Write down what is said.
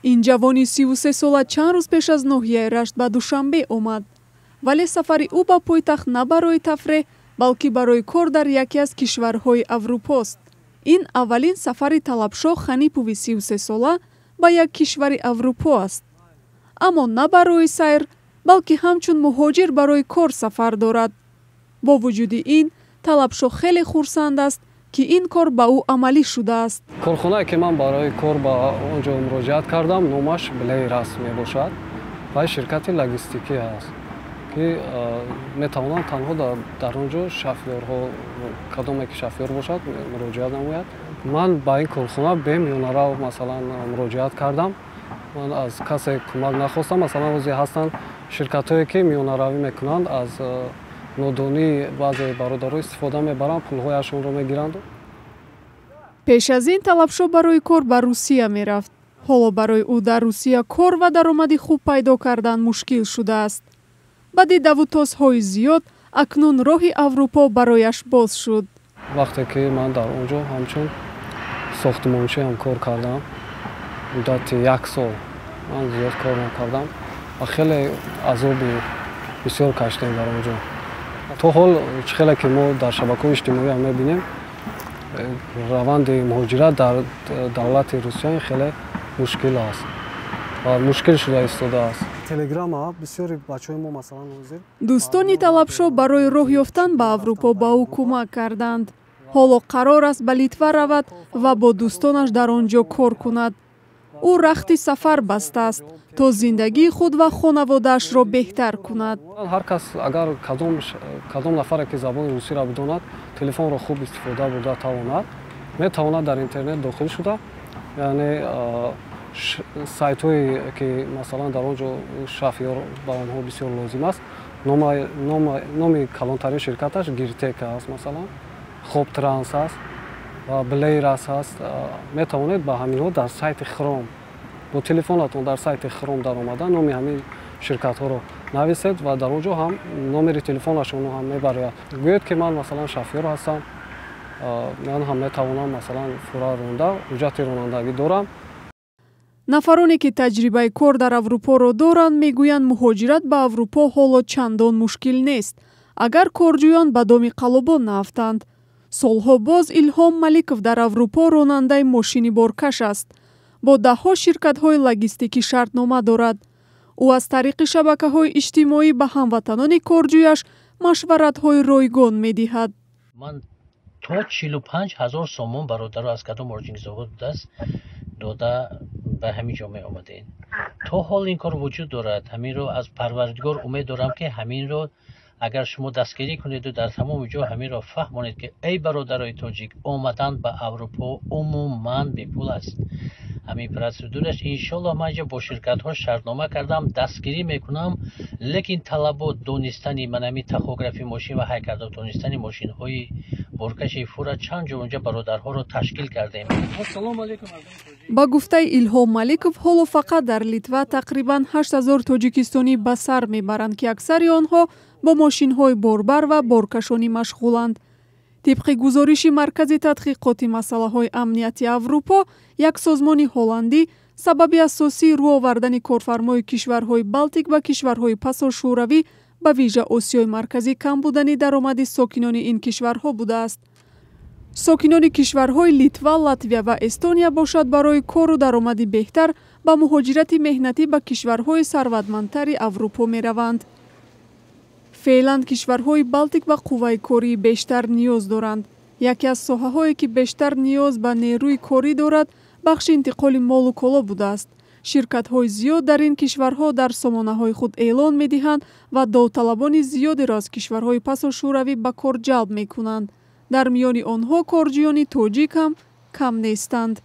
Ин ҷавони 33сола чанд рӯз пеш аз ноҳияи Рашт ба Душанбе омад. Вале сафари ӯ ба пойтахт на барои тафреҳ, балки барои кор дар яке аз кишварҳои Аврупост. Ин аввалин сафари Талабшоҳ Ханипови 33сола ба як кишвари Аврупо аст. Аммо на барои сайр, балки ҳамчун муҳоҷир барои кор сафар дорад. Бо вуҷуди ин, Талабшоҳ хеле хурсанд аст, ки ин кор ба ӯ амалӣ шудааст. Корхонае, ки ман барои кор ба он ҷо муроҷиат кардам, номаш Блейрас мебошад ва ширкати логистикӣ аст, ки метавонанд танҳо дар он ҷо шофёрҳо, кадоме ки шофёр бошад, муроҷиат намояд. Ман ба ин корхона бемиёнарав, масалан, муроҷиат кардам. Ман аз касе кӯмак нахостам. Масалан, озе ҳастанд ширкатҳое, ки миёнаравӣ мекунанд, аз нодонии баъзе бародаро истифода мебаранд, пулҳояшонро мегиранд. Пеш аз ин Талабшоҳ барои кор ба Русия мерафт. Ҳоло барои ӯ дар Русия кор ва даромади хуб пайдо кардан мушкил шудааст. Баъди давутозҳои зиёд акнун роҳи Аврупо барояш боз шуд. Вақте ки ман дар он ҷо ҳамчун сохтмончиам кор кардам, муддати як сол, ман зиёд кор накардам ва хеле азоби бисёр кашидем дар он ҷо. То ҳол, чӣ хеле ки мо дар шабакаҳои иҷтимоиам мебинем, раванди муҳоҷират дар давлати Русия хеле мушкил аст ва мушкил шуда истодааст. Телеграма бисёри бачаҳои мо, масалан, ҳозир Дӯстони Талабшоҳ барои роҳ ёфтан ба Аврупо ба ӯ кӯмак карданд. Ҳоло қарор аст ба Литва равад ва бо дӯстонаш дар он ҷо кор кунад. Ӯ рахти сафар бастааст, то зиндагии худ ва хонаводаашро беҳтар кунад. Ҳар кас, агар кадом нафаре ки забони русиро бидонад, телефонро хуб истифода бурда тавонад, метавонад дар интернет дохил шуда, яъне сайтҳое ки, масалан, дар он ҷо шофёр ба онҳо бисёр лозим аст. Номи калонтарин ширкаташ Гиртека аст, масалан, Хобтранс аст ва Блейрас ҳаст. Метавонед ба ҳаминҳо дар сайти Хром, бо телефонатон дар сайти Хром даромада, номи ҳамин ширкатҳоро нависед ва дар он ҷо ҳам номери телефонашонро ҳам мебарояд. Гӯед, ки ман, масалан, шофёр ҳастам, ман ҳам метавонам, масалан, фура ронда, ҳуҷҷати ронандагӣ дорам. Нафароне, ки таҷрибаи кор дар Аврупоро доранд, мегӯянд, муҳоҷират ба Аврупо ҳоло чандон мушкил нест, агар корҷӯён ба доми қаллобон наафтанд. Солҳо боз Илҳом Маликов дар Аврупо ронандаи мошини боркаш аст. Бо даҳҳо ширкатҳои логистикӣ шартнома дорад. Ӯ аз тариқи шабакаҳои иҷтимоӣ ба ҳамватанони корҷӯяш машваратҳои ройгон медиҳад. Ман то 45 000 сомон, бародаро, аз кадом орҷингзовод будааст, дода ба ҳамин ҷо меомадем. То ҳол ин кор вуҷуд дорад. Ҳаминро аз Парвардигор умед дорам, ки ҳаминро агар шумо дастгирӣ кунеду дар тамоми ҷо ҳаминро фаҳмонед, ки эй бародарои тоҷик, омадан ба Аврупо умуман бепул аст. Ҳамин процедураш, иншоллоҳ, ман инҷа бо ширкатҳо шартнома кардам, дастгирӣ мекунам, лекин талабот донистани манами тахографи мошин ва ҳай карда донистани мошинҳои боркаши фура чанд ҷо онҷа бародарҳоро ташкил кардем. Ассалому алайкум. Ба гуфтаи Илҳом Маликов, ҳоло фақат дар Литва тақрибан 8000 тоҷикистонӣ ба сар мебаранд, ки аксари онҳо бо мошинҳои борбар ва боркашонӣ машғуланд. Тибқи гузориши Маркази тадқиқоти масъалаҳои амнияти Аврупо, як созмони ҳолландӣ, сабаби асосии рӯ овардани корфармои кишварҳои Балтик ба кишварҳои пасошӯравӣ, ба вижа Осиёи Марказӣ, кам будани даромади сокинони ин кишварҳо будааст. Сокинони кишварҳои Литва, Латвия ва Эстония бошад, барои кору даромади беҳтар ба муҳоҷирати меҳнатӣ ба кишварҳои сарватмандтари Аврупо мераванд. Феълан кишварҳои Балтик ба қувваи кории бештар ниёз доранд. Яке аз соҳаҳое, ки бештар ниёз ба нерӯи корӣ дорад, бахши интиқоли молу коло будааст. Ширкатҳои зиёд дар ин кишварҳо дар сомонаҳои худ эълон медиҳанд ва довталабони зиёдеро аз кишварҳои пасошӯравӣ ба кор ҷалб мекунанд. Дар миёни онҳо корҷӯёни тоҷик ҳам кам нестанд.